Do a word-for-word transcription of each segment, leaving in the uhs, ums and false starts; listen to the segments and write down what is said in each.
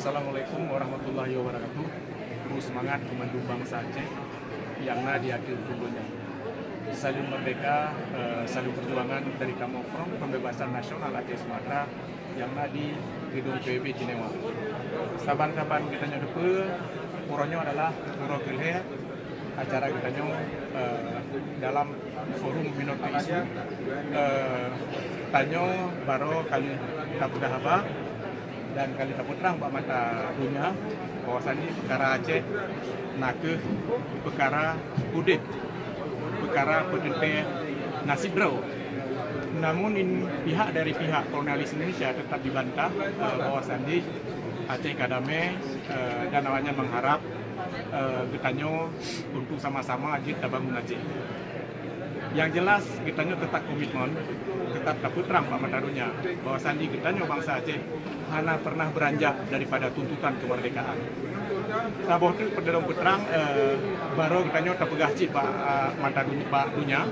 Assalamualaikum warahmatullahi wabarakatuh. Beu seumangat keu mandum bansa Aceh nyang na di akhé pundong nyoe. Salam merdeka, eh, salam perjuangan dari kamoe Front Pembebasan Nasional Aceh Sumatra nyang na di Gedong P B B Jenewa. Saban-saban geutanyoe teupeue, uroe nyoe adalah uroe keulhèe acara geutanyoe, eh, dalam forum minority issue. Eh, tanyoe barô kali tapeugah haba dan kali tapeutrang bak mata donya bahwasanya peukara Aceh nakeuh peukara udeb, peukara peuteuntèe nasib droe. Namun, in, pihak dari pihak kolonialis Indonesia tetap dibantah, eh, bahwasanya Aceh ka damé, eh, dan awaknyan mengharap, eh, geutanyoe untuk sama-sama jeuet tabangun Aceh. Yang jelas, geutanyoe tetap komitmen, tetap tapeutrang bak mata donya bahwasanya geutanyoe bansa Aceh hana pernah beranjak daripada tuntutan kemerdekaan. Saboh teuk peudeueng peutrang, eh, barô geutanyoe tapeugah cit bak, eh, mata duny-, bak donya,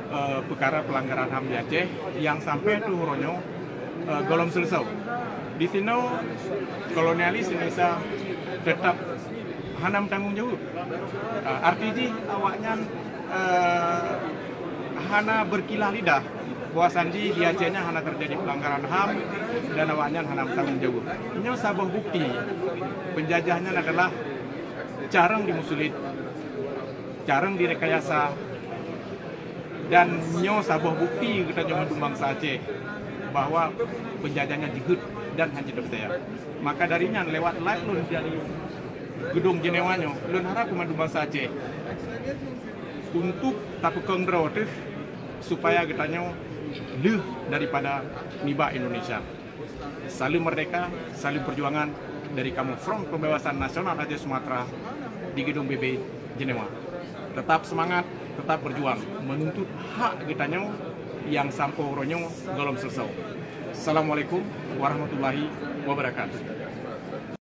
eh, peukara pelanggaran ham di Aceh nyang sampai tuh uroe nyoe, eh, gohlom seuleusoe. Di sinoe kolonialis Indonesia tetap hana meutanggong jaweueb. Eh, arti jih awaknyan, eh, hana berkilah lidah bahwasanya di Aceh nyan hana terjadi pelanggaran ham dan awaknyan hana meutanggong jaweueb. Nyoe saboh bukti penjajah nyan adalah carông dimusulit, carông direkayasa, dan nyoe saboh bukti geutanyoe mandum bansa Aceh bahwa penjajah nyan jeuhet dan hana jeuet. Maka dari nyan, lewat live lôn dari Gedong Jenewa nyoe, lôn harap keu mandum bansa Aceh untuk tapeukong droe teuh supaya geutanyoe lheueh daripada nibak Indonesia. Salam merdeka, salam perjuangan dari kamoe Front Pembebasan Nasional Aceh Sumatra di Gedong B B Jenewa. Tetap semangat, tetap berjuang menuntut hak geutanyoe nyang sampoe uroe nyoe gohlom seuleusoe. Assalamualaikum warahmatullahi wabarakatuh.